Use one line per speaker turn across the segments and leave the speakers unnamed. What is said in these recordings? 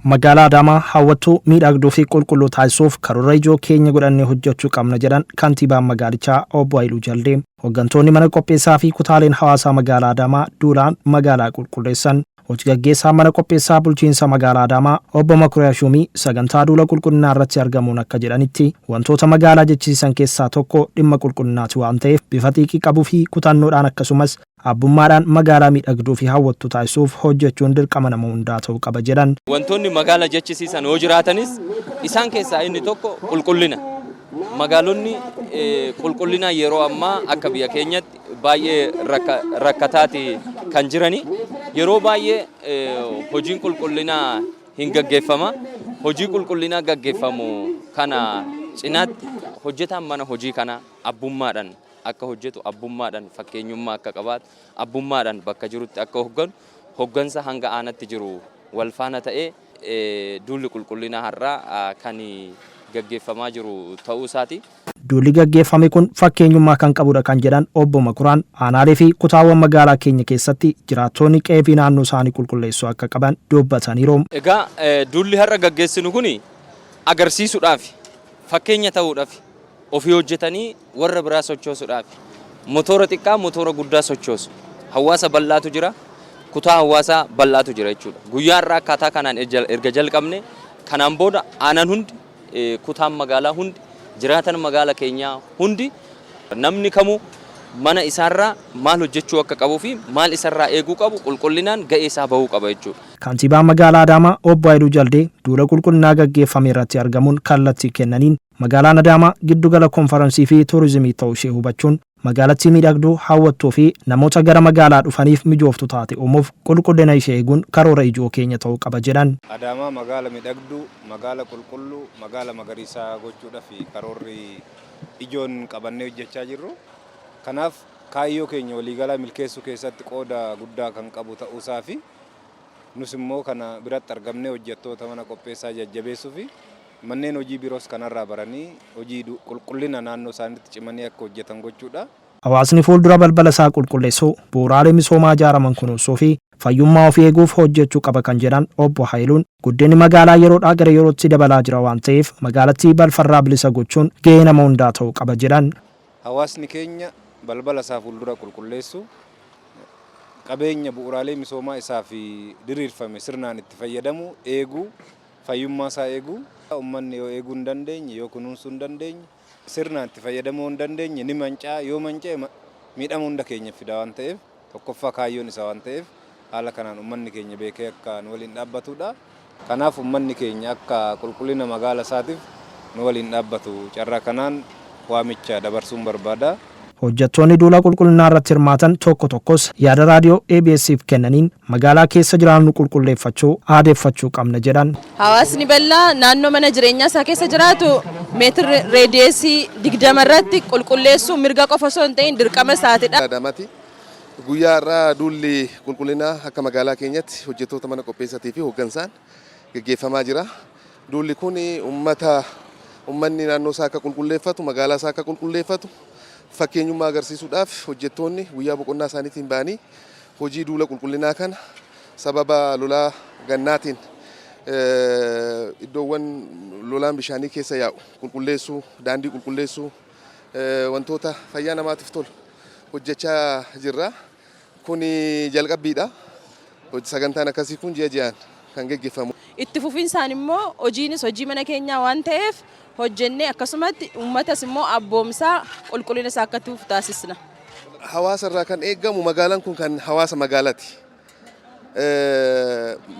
Magaalaa Adaamaa hawwattuu, miidhagduu fi qulqulluu taasisuuf karoora ijoo keenya godhannee hojjechuu qabna jedhan kantiibaan magaalichaa obbo Hayiluu Jaldee. Hoggantoonni mana qopheessaa fi kutaaleen hawaasaa magaalaa Adaamaa duulaan magaalaa qulqulleessan. Hojii gaggeessaan mana qopheessaa bulchiinsa magaalaa Adaamaa obbo Makuriyaa Shuumii sagantaa duula qulqullinaa irratti argamuun akka jedhanitti, wantoota magaalaa jechisiisan keessaa tokko dhimma qulqullinaati waan ta'eef bifa xiiqii qabuu fi kutannoodhaan akkasumas abbummaadhaan magaalaa miidhagduu fi hawwattuu taasisuuf hojjechuun dirqama nama hundaa ta'uu qaba jedhan.
Wantoonni magaala jechisiisan yoo jiraatanis isaan keessaa inni tokko qulqullina. Magaalonni qulqullina yeroo ammaa akka biyya keenyatti baay'ee rakkataati kan jirani. Yeroo baay'ee hojiin qulqullinaa hin gaggeeffama. Hojii qulqullinaa gaggeeffamu kana cinaatti hojjetaan mana hojii kanaa abbummaadhaan akka hojjetu, abbummaadhaan fakkeenyummaa akka qabaatu, abbummaadhaan bakka jirutti akka hogganu, hoggansa hanga aanatti jiru wal faana ta'ee duulli qulqullinaa har'aa kan gaggeeffamaa jiru ta'uu isaati.
Duulli gaggeeffame kun fakkeenyummaa kan qabudha kan jedhan obbo Makuraan, aanaalee fi kutaawwan magaalaa keenya keessatti jiraattoonni qe'ee fi naannoo isaanii qulqulleessuu akka qaban dubbataniiru.
Egaa duulli har'a gaggeessinu kun agarsiisuudhaaf, fakkeenya ta'uudhaaf, ofii hojjetanii warra biraa sochoosuudhaaf, motoora xiqqaa motoora guddaa sochoosu. Hawaasa bal'aatu jira, kutaa hawaasaa bal'aatu jira jechuudha. Guyyaa har'aa akkaataa kanaan erga jalqabne kanaan booda aanaan hundi, kutaan magaalaa hundi, jiraatan magaala keenyaa hundi, namni kamuu mana isaarraa maal hojjechuu akka qabuu fi maal isarraa eeguu qabu qulqullinaan ga'ee isaa bahuu qaba jechuudha.
Kantiibaan magaalaa Adaamaa obbo Hayiluu Jaldee duula qulqullinaa gaggeeffame irratti argamuun kallattii kennaniin, magaalaan Adaamaa giddugala konfaransii fi tuurizimii ta'uu ishee hubachuun magaalattii miidhagduu, hawwattuu fi namoota gara magaalaa dhufaniif mijooftu taate uumuuf qulqullina ishee eeguun karoora ijoo keenya ta'uu qaba jedhan.
Adaamaa magaala midhagduu, magaala qulqulluu, magaala magariisaa gochuudhaaf karoorri ijoon qabannee hojjechaa jirru. Kanaaf kaayyoo keenya waliigalaa milkeessuu keessatti qooda guddaa kan qabu ta'uusaa fi nus immoo kana biratti argamnee hojjettoota mana qopheessaa jajjabeessuu fi manneen hojii biroos kanarraa baranii hojii qulqullina naannoo isaaniitti cimanii akka hojjetan gochuudha.
Hawaasni fuuldura balbala isaa qulqulleessuu, bu'uuraalee misoomaa ijaaraman kunuunsuu fi fayyummaa ofii eeguuf hojjechuu qaba kan jedhan obbo Hayiluun, guddinni magaalaa yeroodhaa gara yerootti dabalaa jira waan ta'eef magaalattii balfarraa bilisa gochuun gahee nama hundaa ta'uu qaba jedhan.
Hawaasni keenya balbala isaa fuuldura qulqulleessuu, qabeenya bu'uuraalee misoomaa isaaf diriirfame sirnaan itti fayyadamuu, eeguu, fayyummaa isaa eeguu, uummanni yoo eeguu hin dandeenye, yoo kunuunsuu hin dandeenye, sirnaan itti fayyadamuu hin dandeenye ni manca'a. Yoo manca'e miidhama hunda keenya fida waan ta'eef, tokkoffaa kaayyoon isaa waan ta'eef haala kanaan uummanni keenya beekee akka nu waliin dhaabbatudha. Kanaaf uummanni keenya akka qulqullina magaala isaatiif nu waliin dhaabbatu carraa kanaan waamicha dabarsuun barbaada.
Hojjettoonni duula qulqullinaa irratti hirmaatan tokko tokkos yaada raadiyoo ABS'f kennaniin magaalaa keessa jiraannu qulqulleeffachuu aadeeffachuu qabna jedhan.
Hawaasni bal'aa naannoo mana jireenyaa isaa keessa jiraatu meetir reediyeesii 20 irratti qulqulleessuu mirga qofa osoo hin ta'in dirqama isaatidha.
Adaamaati. Guyyaa har'aa duulli qulqullinaa akka magaalaa keenyatti hojjettoota mana qopheessatii fi hooggansaan gaggeeffamaa jira. Duulli kun uummata uummanni naannoo isaa akka qulqulleeffatu, magaalaa isaa akka qulqulleeffatu fakkeenyummaa agarsiisuudhaaf hojjettoonni guyyaa boqonnaa isaaniitiin ba'anii hojii duula qulqullinaa kana sababa lolaa gannaatiin iddoowwan lolaan bishaanii keessa yaa'u qulqulleessuu, daandii qulqulleessuu, wantoota fayyaa namaatiif tolu hojjechaa jirra. Kun jalqabbiidha. Sagantaan akkasii kun ji'a ji'aan kan geggeeffamu.
Itti fufinsaan immoo hojiinis hojii mana keenyaa waan ta'eef hojjennee akkasumatti uummatas immoo abboomsaa qulqullina isaa akka itti fufu taasisna.
Hawaasa irraa kan eegamu, magaalaan kun kan hawaasa magaalaati.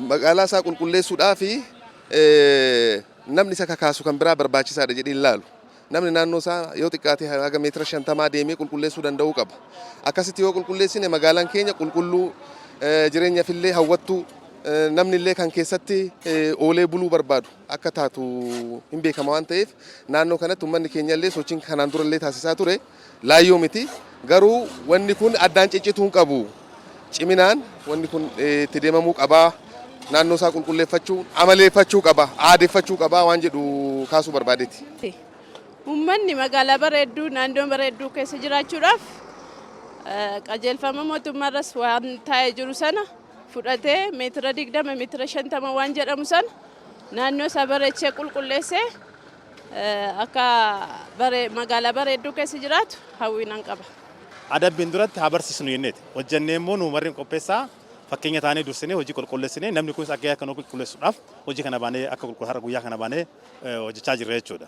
Magaalaa isaa qulqulleessuudhaa fi namni isa kakaasu kan biraa barbaachisaadha jedhee hin laalu. Namni naannoo isaa yoo xiqqaate haga meetira 50 deemee qulqulleessuu danda'uu qaba. Akkasitti yoo qulqulleessine magaalaan keenya qulqulluu, jireenyaaf illee hawwattuu, namni illee kan keessatti oolee buluu barbaadu akka taatu hin beekama waan ta'eef, naannoo kanatti uummanni keenya illee sochiin kanaan dura illee taasisaa ture laayyoo miti. Garuu wanni kun addaan ciccituu hin qabu. Ciminaan wanni kun itti deemamuu qabaa. Naannoo isaa qulqulleeffachuu amaleeffachuu qaba, aadeffachuu qaba waan jedhu kaasuu barbaadeeti.
Uummanni magaalaa bareedduu, naannoo bareedduu keessa jiraachuudhaaf qajeelfama mootummaarras waan taa'ee jiru sana fudhatee, meetira 20, meetira 50 waan jedhamu sana naannoo isaa bareechee qulqulleessee akka magaalaa bareedduu keessa jiraatu hawwiinan qaba.
Adabbiin duratti haa barsiisnu jenneeti. Hojjennee immoo nu warri qopheessaa fakkeenya taanee dursinee hojii qulqulleessinee, namni kunis akka akka nu qulqulleessuudhaaf hojii kana baanee akka qulqulluu har'a guyyaa kana baanee hojjechaa jirra jechuudha.